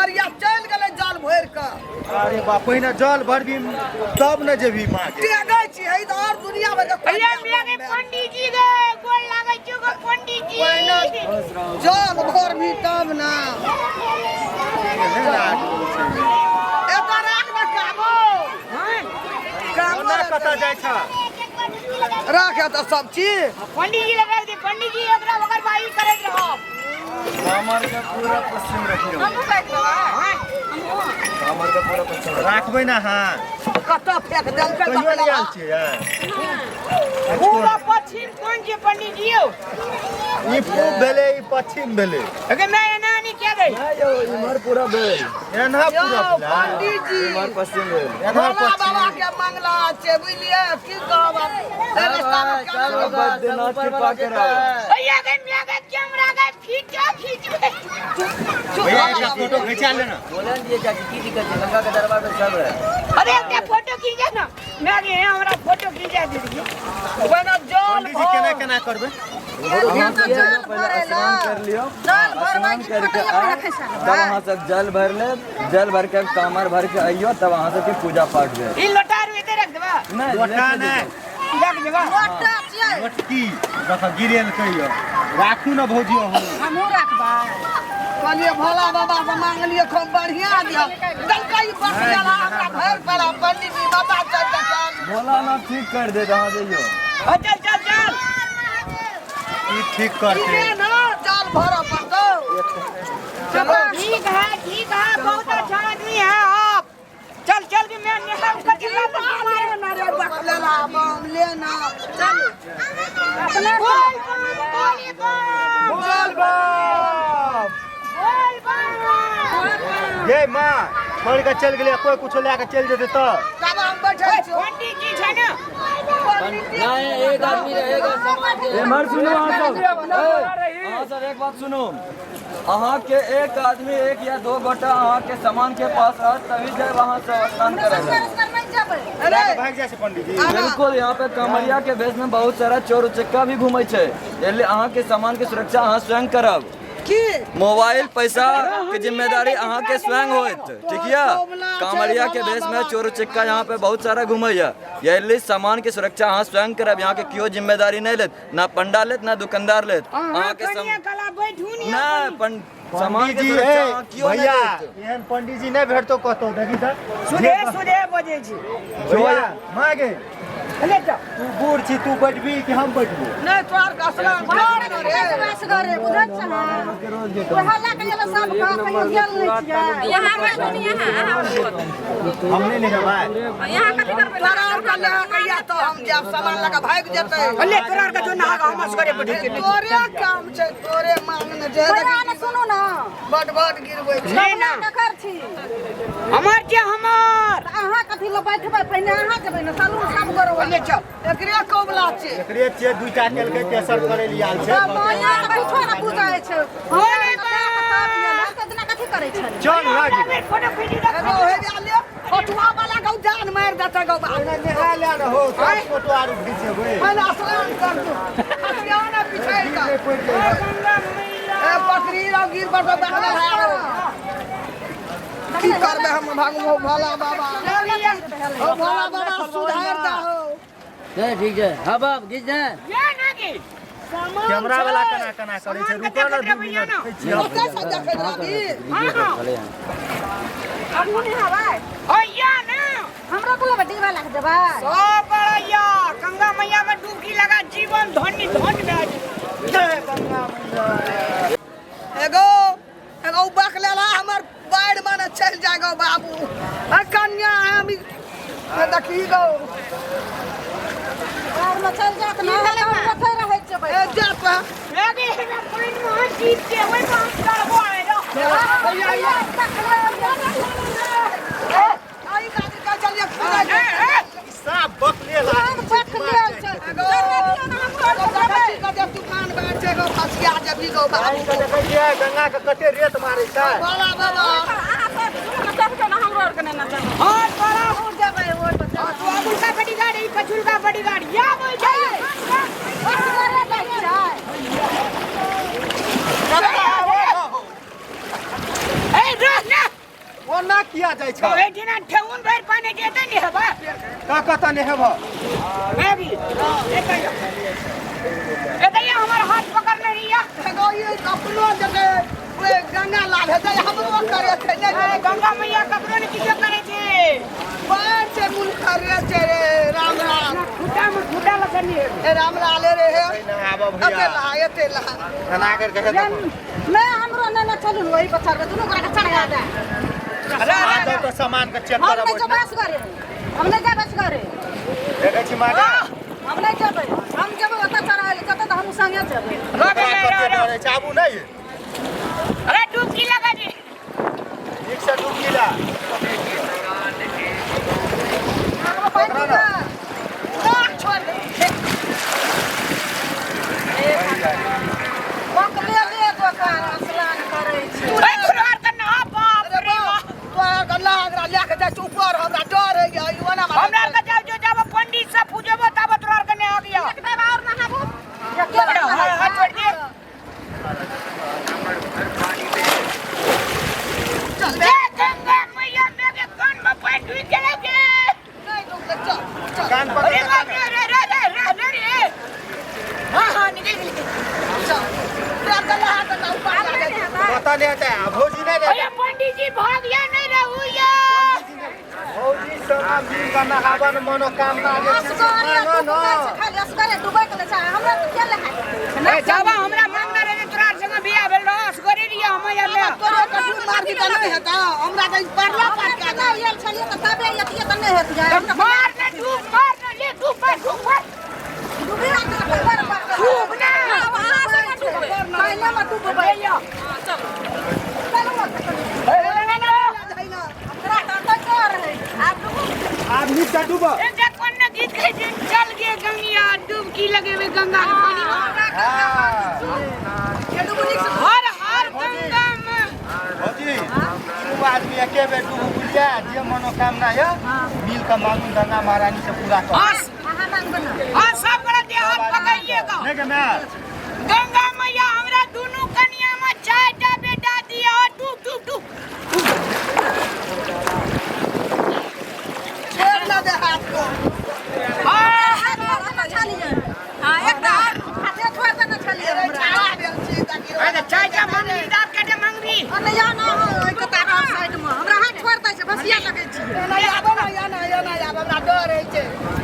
कांवरिया चलि गेलै जल भरि कऽ। अरे बाप, पहिने जल भरबी तब ने जेबी माँ के। टेगै छी है तऽ और दुनिया भरि के भैया कोनिया मिया के बम में। पंडित जी गे गोर लागै छियौ गो पंडित जी। पहिने जल भरबी तब ने। एहन आदमी छै। एतऽ राख ने कामो। कामो ओना कतऽ जाइ छ? राख एतऽ सब चीज। पंडित जी लगा दे पंडित जी ओकरा ओकर बाई करैत रहो। कामर के पूरा पश्चिम रखियौ। हमहूँ बैठ लेबै। कामर के पूरा पश्चिम रखियौ। राखबै ने अहाँ। कतऽ फेंक देलकै कहियो नहि आयल छियै? पूरा पश्चिम कोन छै पंडित जी यौ? ई पूब भेलै, ई पश्चिम भेलै। अगे मैं एना नहीं क्या गई? नहि यौ, इम्हर पूरा भेल। एना यौ पूरा भेलै। पंडित जी, इम्हर पश्चिम भेल। एना भोला पश्चिम। बाबा के मंगला छै, बुझलियै? की कहब आब? एहि रास्ता मे केना सब बैद्यनाथ कृपा करब। भैया गए मिया गए कैमरा गए खींचो खींचो। भैया एकटा फोटो घिचा ले ना। बोले दिए चाची की दिक्कत छै, गंगा के दरबार में सब रहे। अरे एकटा फोटो खींचा ना। मैं गए हमरा फोटो खींचा दे दियो। पहिने जल पंडित जी केना केना करबै? अहाँ जल की होइया, पहिले भरै स्नान लए। कर लियौ। जल भरबै स्नान कि करके फोटो आउ, रखै छै? तब अहाँ सब जल भर लेब, जल भर के कामर भर के अइयौ, तब अहाँ सबके पूजा पाठ भेल। ई लोटा आर एते रख देबा। नहि, लोटा लेके नहि। जेबै। रख देबा। लोटा छियै। मोटकी रख गिरेलकै यौ। राखू ने भौजी अहूँ। हमहूँ राखबै। कहलियै भोला बाबा से मांगलियै खूब बढ़िया दिया देलकै ई बकलेला हमरा भरि पड़ा। पंडित जी बता चल चल। भोलानाथ ठीक कर देत, अहाँ जइयौ। हाँ, चल चल चल। ई ठीक करतै। इने ना जल भरऽ पड़तौ। चलो। ठीक है ठीक है, बहुत अच्छा आदमी है आप। चल चल के मैं नेहा उसका चिल्ला ना लेना रे बकलेला बम लेना। चल। अपने बोल बम बोली बम। बोल बम। बोल बम। ये माँ छोड़ के चलि गेलै, कोई कुछो लए के चलि जेतै तऽ। तब हम बैठै छी। पंडित जी छै ना। नहीं, एक आदमी रहेगा सामान के। एम्हर सुनू अहाँ सब, ए, अहाँ सब एक बात सुनू, अहाँ के एक आदमी एक या दो गोटा अहाँ के सामान के पास रहत तभी जायब अहाँ सब स्नान करे लए। असगर नहि जेबै। अरे लए के भागि जाइ छै पंडित जी। बिल्कुल, यहाँ पे कांवरिया के भेष में बहुत सारा चोर उचक्का भी घूमे छै, इसलिए अहाँ के सामान के सुरक्षा अहाँ स्वयं करब। की मोबाइल पैसा के जिम्मेदारी अहाँ के स्वयं होत, ठीक या? कांवरिया के भेष में चोर उचक्का यहाँ पे बहुत सारा घूमे या, यही सामान के सुरक्षा अहाँ स्वयं करब। यहाँ के केओ जिम्मेदारी नहीं लेत, ना पंडा लेत ना दुकानदार लेत। अहाँ अहाँ के कनिया कला बैठू नी। ना सामान पंडित के जी सुरक्षा ए अहाँ केओ नहीं भैया, लेत। एहन पंडित जी नहि भेटतौ कतौ, देखी तऽ। सुधे सुधे बजै छी। भैया माँ गे, ले जाओ। तू बूढ़ छी, तू बैठबी कि हम बैठबू? नहि तोहर के स्नान कर ने रे। असगरे बुझै छ ने, ओएह लए कऽ गेलै सब गाँव, कहियो गेल नहि छियै। यहाँ बैठू ने, यहाँ अहाँ हम नहि ने जेबै। यहाँ कथी करबै? तोरा आर के लए के या तऽ हम जायब, सामान लऽ कऽ भागि जेतै। ले तोरा आर के जो नहा हम असगरे बैठे छी। तोरे काम छै, तोरे मांगने छै। बड़ा ने सुनू ने। बड बड गिरबै छै। नहीं ना। ककर छी? हमर जे हमर। तऽ अहाँ कथी लए बैठबै? पहिने अहाँ जेबै ने, चलू सब गोरे। ले चल। एकरे कबला छै। एकरे छियै, दुइटा केलकै, तेसर करै लए आयल छै। माया तऽ कुछो ने बुझै छै। हमरा दिना कथी करै छै? चल राज। फोटो खींची दे। एगो हे जा ले फोटुआ वाला गौ जान मारि देतै गौ बाबू। पहिने नहा ले ने हो, सब फोटो आर घिचेबै। पहिने स्नान कर तू। खसिया ने पिछाड़ि कऽ। नहि पड़ि जेबै। ए बकरी रौ गिर पर बकरा है। की करबै हम भागू हो भोला बाबा। हो भोला बाबा सुधार दहो। ठीक छै, हाँ बाप घीच दे। ये ना की कैमरा वाला केना केना करै छै, रुको ने 2 मिनट। देखै छियै। ओतऽ से देखैत रहबी। हाँ हाँ। हमहूँ नहाबै। ओ या ना। हमरो को लेबै डिब्बा लए कऽ जेबै। सब बड़ा या गंगा मैया में डुबकी लगा जीवन धन्य धन्य भए जेतै। जय गंगा मैया। एगो एगो बकलेला हमर बाढ़ि मने चलि जाय गो बाबू। आ कन्या हम देखी गो। बाढ़िमे चलि जायत ने, हम कतऽ रहै जेबै? ए जा पा। लगे हमरा पानि में हम जीव के ओहि में हम चढ़बो आए रहो। भैया या आई दादी का चलिए खुदा ए, ए, साफ बकलेला। हम बकलेल छै। एगो एगो देखै छी कते तूफान बाढ़ि छै गो, फसिया जेबी गो बाबू। देखै छियै गंगा के कते रेत मारै छै। भोला बाबा। अहाँ सब दुनू चढ़ ने, हमरो आरके नहि चढ़। हाँ तोरा जेबै ओहि पर। तू अगुलका बॉडीगार्ड ई पछुलका बॉडीगार्ड या बोल छै। असगरे जाइ छै। ए रह ना। ठेहुन भरि पानी जेतै ने हेबा। का कतऽ नेहेबह? मैं भी एतै एतै हमर हाथ पकड़ने रहिया। एगो ई अपनो जते ओए गंगा लाल हेतै हमरो करे छै नहि ए, गंगा मैया ककरो ने किछो करै छै। बड़ छै मुन करे छै रे राम राम। खुटा में खुटा लगनी है। ए राम लाल रे हे। नहाबऽ एते भैया। लहा एते लहा। एना करके हेतै। मैं हमरो ने ने चलू वही पर चढ़बै दुनू गोरा के चढ़ा दे। अरे आ जाउ तऽ सामान के चेक हम करब। नहि जेबै असगरे, हम नहि जेबै असगरे। देखै छी माता। हम नहि जेबै, हम जेबै ओतऽ चढ़ाबै लए जेतै तऽ हमहूँ संगे जेबै। ओकरा कते डरै छै आबू नहि। अरे डुबकी लगा दे। नीक से डुबकी ला। पकड़ा ना। छोड़ दे। पकड़े ले दोकान स्नान करै छै। ए खुरहार के नहा बाप अरे रे बाप बाप। तोरा गल्ला एकरा लए के जाइ छै ऊपर हमरा डर होइए ई ओना हमरा आर के जाउ जो जाब पंडित से पूजबो तब तोरा आर के ने आ गया। एक बेर और नहाबू। एके बेर हां हां छोड़ दे। चल जय गंगा मैया मेरे कान में पानी ढुक गेलै गे। नहि डूबले चल चल। कान अरे पकड़। बाप रे रे रे रे रे रे रे। हां हां निकल गेल। चल तोरा गल्ला हाथ ना ऊपर लगा दे। कतऽ नेहेतै आ भौजी नहि अरे नेहेतै? पंडित जी भाग गया नहीं रहू या। भौजी संग मिल कऽ नहाबन मनोकामना जे छै से असगरे मांगऽ डूबै न। छै खाली असगरे डूबै के लै छै हमरा तऽ के लहाय ए जाबा हमरा मांगना रहे तोरा आर संगे बियाह भेल रह असगरे रहिया हम यार ले। तोरे के डूब मारबी तऽ नहि हेतौ हमरा तऽ ई परला हमरा पर के नहि आयल छलियै तऽ तबे एतियै तऽ नहि हेतियै। मार ने डूब मार ने ले डूब मार डूब मार। डूबी रात के बड़ बड़ डूब ना। पानिमे डूबबै। भैया चलू। चलू ना। हमरा तऽ तऽ डर है। आब डूबू। आब नीक से डूबऽ। ए जे कोन ने गीत कहै छै चल गे गंगिया डुबकी लगेबे गंगा के पानी में। हाँ। हर हर गंगा में। भौजी तीनू आदमी एके बेर डूबू बुझलियै जे मनोकामना यऽ मिल कऽ मांगू गंगा महारानी से पूरा कर। हां अहाँ मांगबै ना। हां सब बड़ा देह हाथ पकड़िएगा। नहि गे माय? गंगा मैया हमरा दुनू कनिया में चारिटा बेटा दिया डूब डूब डूब। छोड़ ना दे हाथ को। हां हाथ छोड़ देने छलियै। हां एकटा और। हाथे छोड़ देने छलियै अरे हमरा। छाड़ा भेल छी ताकि अरे चारिटा मंगली दाँत कटे मंगली। अरे या ना हो ओहि के तारा साइड में हमरा हाथ छोड़ दै छै भसिया लगै छियै। नहि आबो ना या ना या ना आब हमरा डर होइ छै।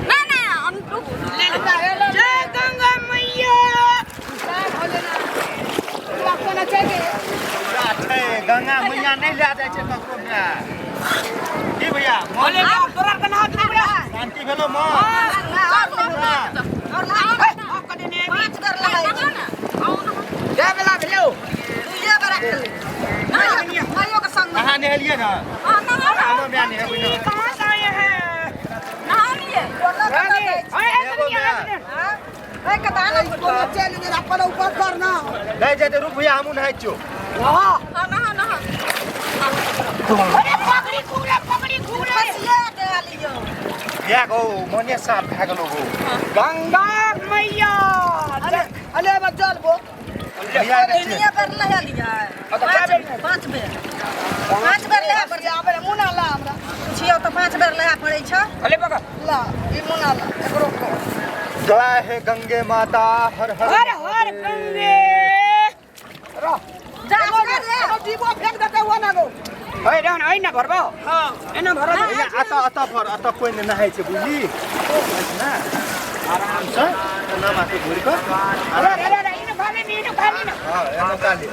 नहीं नहीं हम डूबू। हमरा हेलऽ जय गंगा मैया। नहि भोले ना। तोरा कोना छै गे? पूरा छै गंगा मैया नहि लए जाइ छै ककरो माय। की भैया मन बोले बाप तोरा के नहा डूब रे। शान्ति भेलो मन? और लहाय हां कने ने पाँच बेर लहाय नहाओ ना। आउ नहाओ। जय बेला भेलो। दुइये बेर खेलै। माइयो के संग अहाँ नहेलियै ने? हां नहाओ ना। हमरो माय नहेबै ने। कहां से आए हैं? नहा लिए। रानी अरे एगो माय। ओहि के दाना कोनो चलि गेल अपन ऊपर कर ना। नहि जेतै रुक भैया हमहूँ नहाइ छियौ। हां हां नहा नहा। अरे पगड़ी घूरे पगड़ी घूरे। भसिया गेलियो। भैया गो मने साफ भए गेलो गो। गंगा मैया। अरे अरे बा जल बो। भैया के छियै। तीनिये बेर लहेलियै। पाँच बेर पाँच बेर लहा पड़ै। आबे मुना ला हमरा। पुछियौ तऽ पाँच बेर लहा पड़ै छै। अरे बगा ला ई मुना ला एकरो को। जय हे गंगे माता हर हर हर हर गंगे। रह जा असगरे। एगो डिबो फेंक देतै ओ ना गो। ओए रहन ओइ ना भरबो। हां एना भरबो। भैया अतऽ अतऽ भर अतऽ कोइ नहि नहाइ छै बुझली ना आराम से एना माथे घुरि कऽ। अरे अरे अरे इनो खाली नी इनो खाली ना। हँ एना काली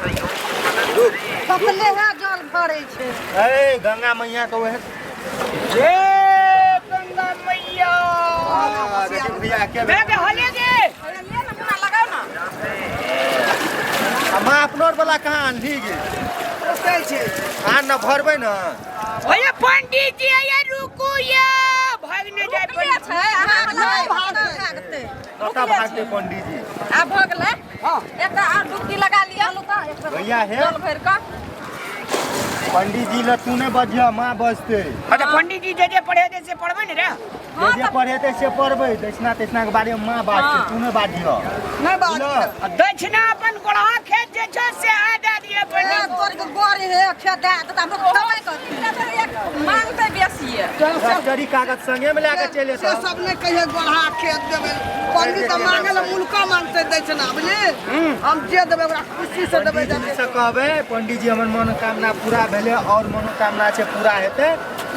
पकले है जल भरै छै। ए गंगा मैया के वएह। जय गंगा मैया। देखी भैया के मैं के हले गे। अरे ले ना मुना लगाओ ना। आ माँ अपनो वाला कहाँ आनली गे? ओतै छै। आन न भरबै न। ओए पंडित जी आया रुकू या भाग ने जाय रुकले पंडित। छै अहाँ नहि भागतै भागतै। भागतै। कतऽ भागतै पंडीजी? आब भऽ गेलै। हां एकटा और डुबकी लगा लिअ। चलू तऽ एक बेर भैया हे जल भरि कऽ। पंडित जी ल तू नहीं बजिया माँ बजते। अच्छा पंडित जी जे जे पढ़े से पढ़बै ने रे। जे जे पढ़ेते से पढ़बै, दक्षिणा तक्षिणा के बारे में माँ बात छै, तू नहीं बाजियो। नहीं बाज। दक्षिणा अपन गोड़हा खेत जे छै से आ दे दिए पंडित। तोर के गोरी हे खेत दे त हम खबै कर मांगते बेसी है। रजिस्ट्री कागज संगे में लए के चलि से सब नहीं कहिए गोड़हा खेत देबै। पंडित तऽ मांगे ला मुल्का मांगते दक्षिणा, बुझली? हम जे देबै ओकरा खुशी से देबै। पंडित जी से कहबै पंडित जी हमर मनोकामना पूरा भेलै और मनोकामना छै पूरा हेतै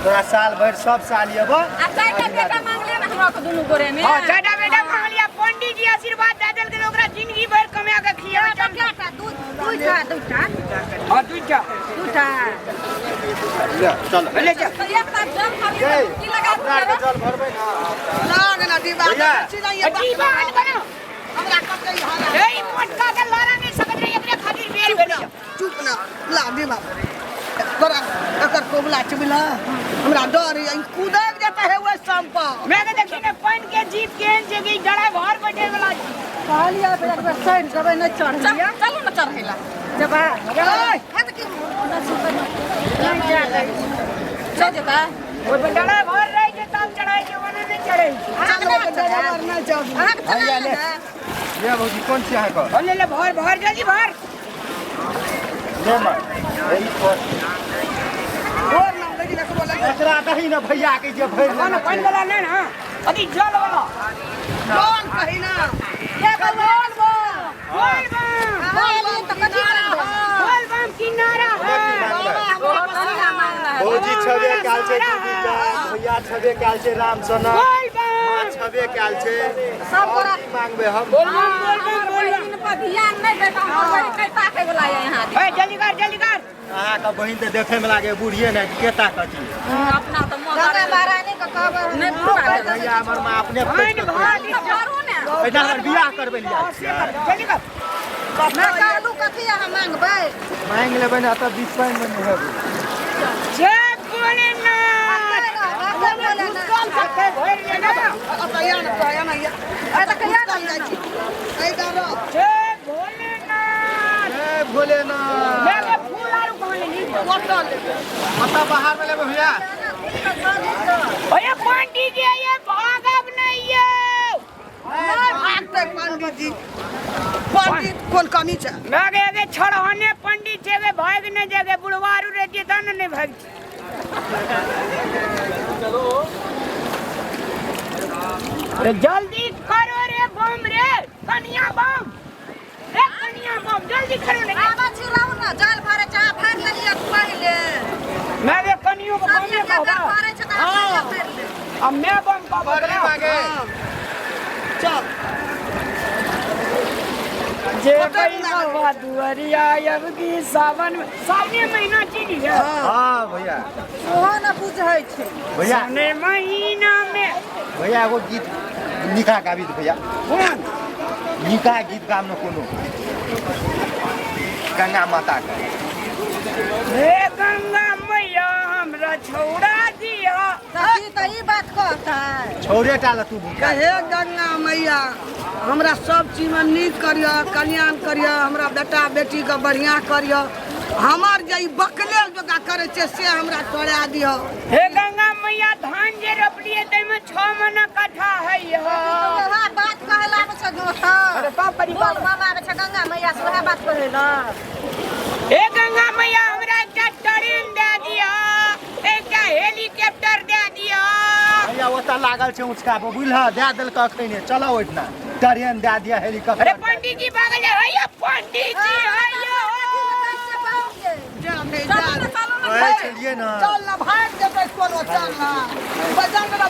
तोरा साल भरि सब साल एबो। आ चारिटा बेटा मांगले ना हमरा के दुनू गोरे में। हां चारिटा बेटा मांगलिया पंडित जी आशीर्वाद दे देलकै ओकरा जिंदगी भरि कमा के खियाबै। चारिटा दूटा दूटा। हां दूटा दूटा। ले चल ले जा। एक बार जल भरबै की लगा अपना के जल भरबै ना। लाग ना डिब्बा चिल्लाइए डिब्बा आन बना हमरा कतै हाला। ए मोटका के लड़ा नहीं सकत रे एकरे खातिर बेल भेल। चुप ना ला डिब्बा तोरा एकर कोबला चुबिला हमरा डर है कूदक जेतै हे ओइ सम पर। मैं के देखी ने पानि के जीप केहन छै कि डराय घर बैठे वाला। कहलियै एक बेर चढ़ि जेबै नहि चढ़लियै। चलू ना चढ़ैला जेबै। ओइ हे तऽ की नहि जाय चल जेतै। ओइ पर डराय घर रहै छै तब चढ़ै छै ओने नहि चढ़ै छै। चल ड्राइवर नहि चढ़। अहाँके चला ले ले भौजी कोन छी अहाँके? ले ले भर भर जल्दी भर। ले माँ एही पर और नाम लगी रखबो लगी। एकरा दही ना भैया के जे भरि ना पानि वाला नहि ना अथी जल वाला। बोल कही ना ये बोल बोल बोल बम बोल तऽ कथी करबै? बोल बम किनारा है। भौजी छबे काल छै दीदी भैया छबे काल छै राम सना बोल बम छबे काल छै सब गोरा की मांगबे हम? बोल बम बोल बम बोल बम। पर ध्यान नहीं बेटा हमर बहिन नहीं ताके वाला है यहाँ। ए जल्दी कर जल्दी कर। अहाँ के बहिन तऽ देखे में लागे बूढ़िए ने के ताकत छै। अपना तऽ मोह गंगा महारानी के कहबै नहीं पूरा भैया हमर माँ अपने पानि भर भरू ने एहिठाम हमर बियाह करबै लिया जल्दी कर। ना कहलू कथी अहाँ मांगबै? मांगि लेबै ने तऽ बीच पानि मे नहि हेबै। जय भोलेनाथ। भरि ले ना। अतऽ या ना या ना या। ए तऽ कहिया चल जाइ छी। एहि दरो। जय भोलेनाथ। जय भोलेनाथ। मैं के फूल आरू कहाँ लेली? बोतल लेबै। पता बाहर में लेबै भैया। भैया पंडित जी ये भागब नहीं ये। नहि भागतै पंडित जी। पंडित कोन कमी छै? मैं के एगे छड़हने पंडित जेगे भाग नहीं जेगे बुढ़वारू रे जे तन नहीं भाग। अरे जल्दी करो रे बम रे कनिया बम रे कनिया बम जल्दी करो ने। आबा छी रहू ना जल भरे चाह भरि लेलियै पहिले। मैं वे कनियो के सब बम ने जगह कहबा। भरे छै तऽ अहाँ भरि ले। अब मैं बम कहबा। चल जे बाबा दुआरिया अब की सावन सावने महीना चीज है। हां भैया ओहो न बुझै छै भैया। सावने महीना में भैया एगो गीत निका गाबी दे भैया। कौन निका गीत गाम न कोनो गंगा माता के। हे गंगा मैया हमरा छौड़ा दिया। कथी तऽ ई बात कहतै? छौड़े टा ल तू भूखा। हे गंगा मैया हमरा सब चीज में नीक करियो कल्याण करियो हमरा बेटा बेटी के बढ़िया करियो। हमर जे ई बकलेल जोका करै छै से हमरा तोड़ा दियो। हे गंगा मैया धान जे रोपलिए तैमे 6 महीना कट्ठा है। वएह बात कहै लए आबै छै दोसर। अरे बाप रे बोल बाप। बम आबै छै गंगा मैया से वएह बात कहै लए। हे गंगा मैया हमरा एकटा ट्रेन दे दिया एकटा हेलीकॉप्टर दे दिया। भैया ओतऽ लागल छै ऊँचका पर बुझलह दए देलक अखने चलो ओहिठिना ट्रेन दए दिया हेलीकॉप्टर। अरे पंडित जी भागल हैया पंडित जी हैया। जा भे जा। कहै छलियै ने चल ना भाग जेतै कोनो चल ना। बजन ना